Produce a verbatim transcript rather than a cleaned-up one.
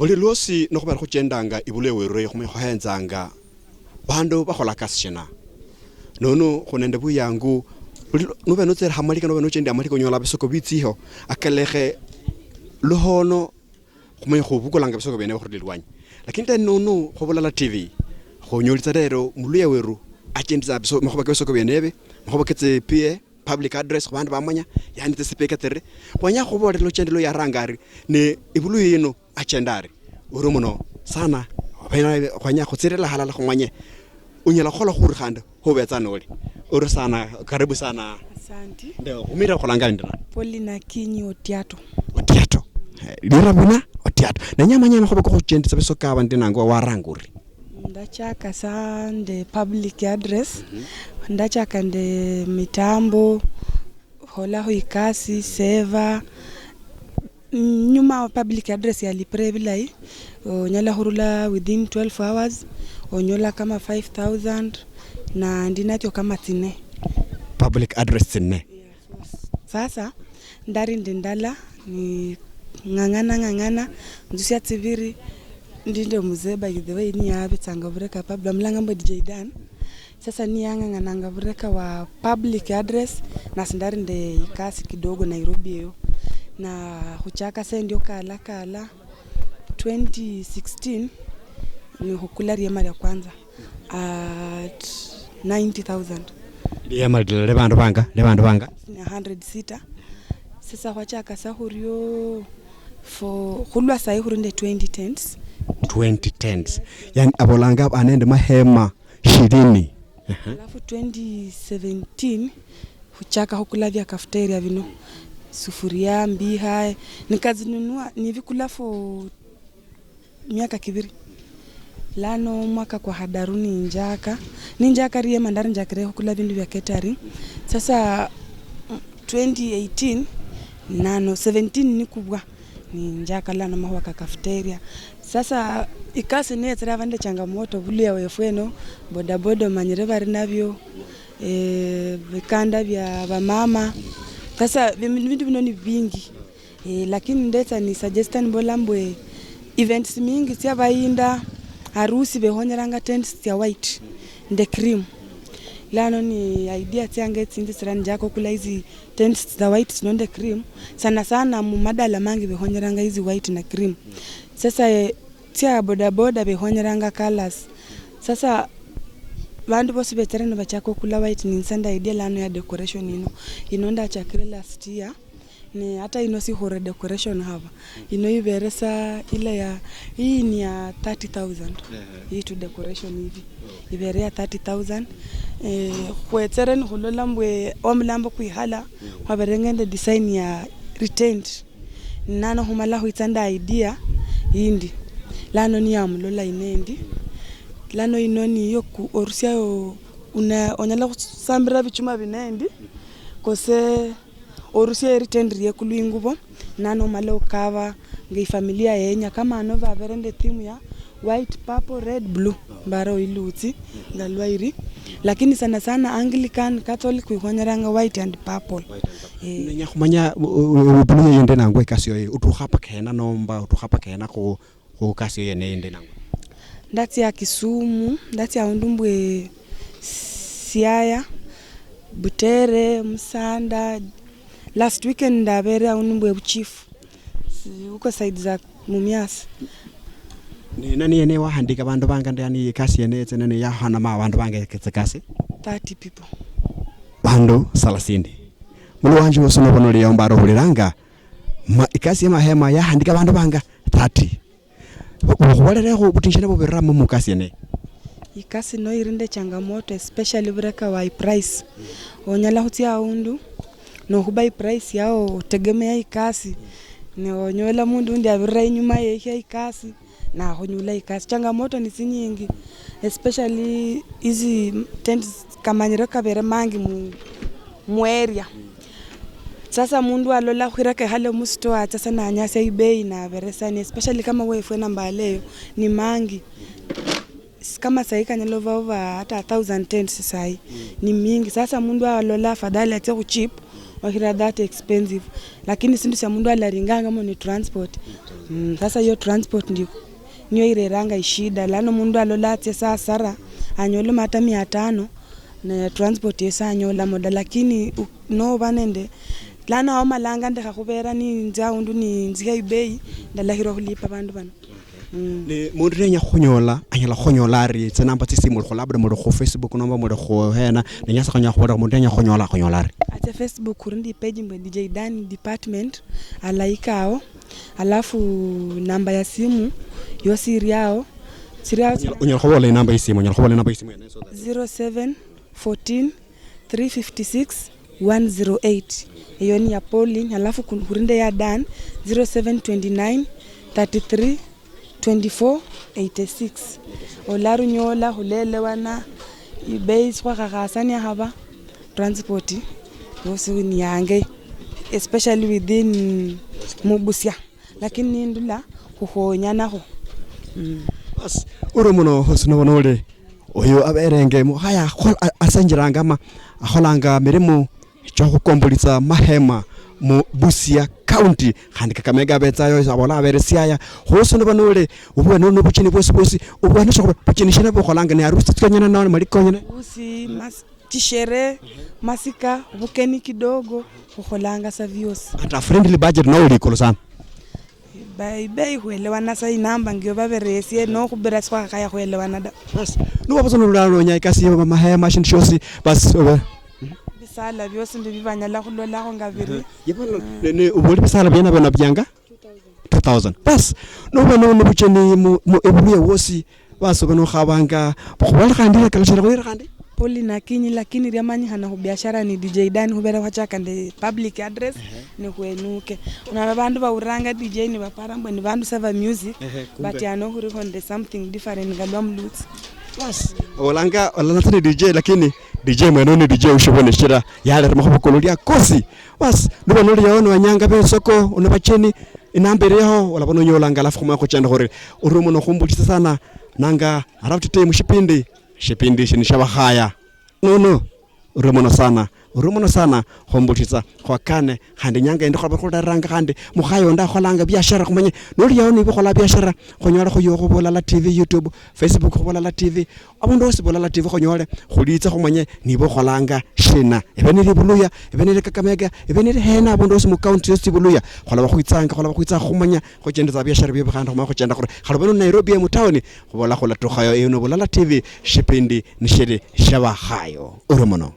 Buli lwosi nikhubera khuchendanga ibuluya weru eyo khumanya khuhenzanga bandu bakhola kasi shina. Nono khunende buyangu, buli lwo-, nube nutsere hamalika, nube nuchendi amalika onyola bisoko bitsiho, akalekhe luhono khumanya khubukulanga bisoko biene khurula ilwanyi. Lakini tena nono khubulala T V, khonyolitsa lero muluya weru achenditsa biso-, makhuba ke bisoko biene ebi, makhuba ke tsi P A, public address, khubandu bamanya, yani tsisipika tsiri, khwenya khubolela ochende luyaranga ari, ne ibuluya yino achenda ari, uri muno sana, khwenya, khwenya khutsirila halala khumanye, unyala khukhola khuri khandi khubetsa noli. Uri sana, karibu sana. Asante. Ndio, umira khulanga ndina. Paulina Kinyi Otiato. Otiato. Eh, lira buna, Otiato. Nenya manya makhuba kokhuchendesa bisoka aba ndinangwa waranga uri. Ndachaka sa nde public address, ndachaka nde mitambo, kholaho ikasi, seva. Mm, nyuma wa public address yalipire bilayi, onyala khurula within twelve hours, onyola kama five thousand, na ndi natyo kama tsine. Public address tsine. Sasa, ndari ndi ndala, ni ng'ang'ana, ng'ang'ana, nzusia tsibiri, ndi nde mzee, by the way, niye abetsanga bureka public, bamulanga mbo D J Dan. Sasa niye ang'ang'ananga bureka wa public address, nasi ndari nde ikasi kidogo Nairobi eyo. Na khuchaka sa endio kala kala, twenty sixteen, ni khukula riema ria kwanza at ninety thousand. Liema lila le bandu banga, le bandu banga? Ni hundred sita. Sasa khwachaka sa khurio for, khulwa sahi khuli nde twenty tents. Twenty tents. Yani abolanga anende mahema shirini. Ehe. Alafu twenty seventeen, khuchaka khukula bia cafeteria bino. Sufuria, mbiha, nikazinunua, nivikula for miaka kibiri. Lano mwaka kwa hadaru ninjaka. Ninjaka riema ndari njakire khukula bindu bia catering. Sasa, mm, twenty eighteen, nano seventeen nikubwa. Ninjaka lano makhuwa ka cafeteria. Sasa, ikasi niyetsire abandi changamoto, buluya wefu eno, bodaboda omanyire bari nabio, eh, bikanda bia bamama. Sasa, bi-, bindu bino ni bingi. Eh, lakini ndetsa ni suggesta nimbola mbwe events mingi tsia bayinda, harusi behonyeranga tents tsia white nde cream. Lano ni idea tsiange tsindi tsira njaka okula hizi tents tsa white tsino nde cream. Sana sana mu madala mangi behonyeranga hizi white na cream. Sasa, eh, tsia bodaboda behonyeranga colors. Sasa bandu bosi betsere nibachaka okula white, ninse nda idea lano ya decoration ino. Ino ndachakire last year. Ne hata ino sikhore decoration haba. Ino ibere sa ile ya, hii ni ya thirty thousand. Ehe. Hii tu decoration hivi. Okay. Ibere ya thirty thousand. Eh, khwetsere nikhulola mbwe omulambo kwikhala, mm, khwaberenge nende design ya retent. Nano khumala khwitsa nda idea yindi. Lano niyamulola ino endi. Lano ino niyo ku-, orusiayo una-, onyala khusambira bichuma bino endi. Kose orusia eritendi riekulu ingubo, nano omala okaba nga ifamilia yenya. Kama ano babere nende theme ya white, purple, red, blue, mbara oilutsi nga lwairi. Lakini sana sana Anglican, Catholic, khwikhonyeranga white and purple. White and purple. Eh. Nenya khumanya, u-, u-, u-, blue yeyo nde nangwa ekasi yoyo, utukha paka hena nomba, utukha paka hena khu khukasi yene yindi nangwa? Ndatsia Kisumu, ndatsia aundu mbwe Siaya, Butere, Musanda. Last weekend ndabere aundu mbwe Buchifu. Si-, huko side za Mumias. Ni nani yene wahandika bandu banga ndani ye kasi yene yetse nani yahanama bandu banga ketse kasi? Thirty people. Bandu salasini. Mulu wanje wosi nobona oli yomba arohuliranga. Ma-, ikasi ya mahema yahandika bandu banga thirty. Okhubolerekho obutinyu shina bubiramo mukasi yene? Ikasi ino iri nende changamoto, especially bureka wa iprice. Onyala khutsia aundu, nokhuba iprice yao otegemea ikasi, ne onyola mundu undi abirira inyuma yeshia ikasi, nakhunyula ikasi. Changamoto ni tsinyingi, especially hizi tents kamanyire kabere mangi mu, mu area. Sasa mundu alola khwira kekhale musitoo atsa sa nanyasia ibei naberesa, ni especially kama wefwe na Mbale eyo ni mangi. S-, kama sahi kanyala ova over hata a thousand tents sahi. Ni mingi. Sasa mundu alola afadhali atsie khu cheap, Wakhira that expensive, lakini sindu sia mundu alaringangamo ni transport. Mm, sasa hiyo transport ndio niyo ireranga ishida, lano mundu alola atsia sasara, anyolemo hata mia tano, ne transport yesi anyolamo da, lakini u- noba nende lano awo malanga ndekha khubera ninzia aundu ninzia ibei, ndalakhirwa khulipa bandu bano. Mm. Ne mundu nenya khukhunyola, anyala khukhunyola ari? Tsinamba tsisimu muli khu, labda muli khu Facebook nomba muli khu hena, nenya sa khunyola khubola mundu nenya khukhunyola, akhunyola ari? Atsia Facebook khuri ndi page mbwe D J Dan Department, alaika awo, alafu namba ya simu yosi iri awo, siri awo. Unyala- unyala khubola inamba yisimu, unyala khubola inamba yisimu yene so that- zero seven fourteen three fifty six one zero eight. Eyo ni ya Pauline, alafu kun- khuri nde ya Dan, zero seven twenty nine thirty three twenty four eighty six. Olarunyola khulelewana, ibei sikhwakhakhasania haba, transport yosi ni yange, especially within Mubusia, lakini nindula khukhonyanakho. Mm. Bas, uri muno hosi nobona uli oyo aberenge mukhaya akho- a- asenjeranga ama akholanga mirimo chokhukombolitsa mahema mu Busia County, khandi Kakamega abetsayo, abola abere Siaya. Hosi noba nole obwa nole nobucheni bwosi bwosi, obwa nisho bucheni shina bukholanga? Ni harusi tsonyene nao mali konyene? Harusi, mas- chisherehe, masika, bukeni kidogo, khukholanga sa biosi. At a friendly budget nao uli ikulu sana. Bei bei khwelewana sa, inamba ngiyo baberesie nokhubira sikhwakhaya khwelewana da. Bas, nuba busa nolulala nonya ikasi ya mahema shindu shiosi, bas obe- Bisala biosi mbi bibanyala khulolakho nga biri. Yebono ne- ne- uboli bisala biena bena bianga two thousand. Bas, nuba no- nobucheni mu mu- ebuluya wosi, bas obe nokhabanga, khubola khandi lakalushira khwira khandi. Poli nakinyi, lakini liamanyikhana khu biashara ni D J Dan, khubera khwachaka nde public address ni khwenuke. Unaona bandu bauranga D J ni bapara mbwe ni bandu saba music, but ano khurikho nde something different nga lwa mulutsi. Bas, olanga olala ni D J, lakini D J mwene ni D J ushibone shira yalera makhuba kolo lya kosi. Bas, nuba noli yao niwanyanga besoko, una bacheni, inamba iri yao, olaba nonyolanga, alafu khumanya khuchenda khuri uri muno khumbulisa sana, nanga alafu tete mushipindi, shipindi shini shabakhaya. Nono, uri muno sana, uri muno sana, khumbulisa, khwakane, khandi nyanga indi khwaba khuleranga, khandi mukhaya undi akholanga biashara, khumanye noli yao niba ukhola biashara, khonyole khuyo khu Bulala T V, YouTube, Facebook khu Bulala T V, abundu hosi Bulala T V khonyole, khulitsa khumanye niba ukholanga shina. Ebe nili Buluya, ebe nili Kakamega, ebe nili hena, abundu hosi mu county yosi Buluya, khulaba khwitsanga, khulaba khwitsa khumanya, khuchendesa biashara biebe khandi khumanya khuchenda khuri, khalobe nu Nairobi emu town, khubola khulatukhayo, eyo no Bulala T V, shipindi nishili shabakhayo. Uri muno.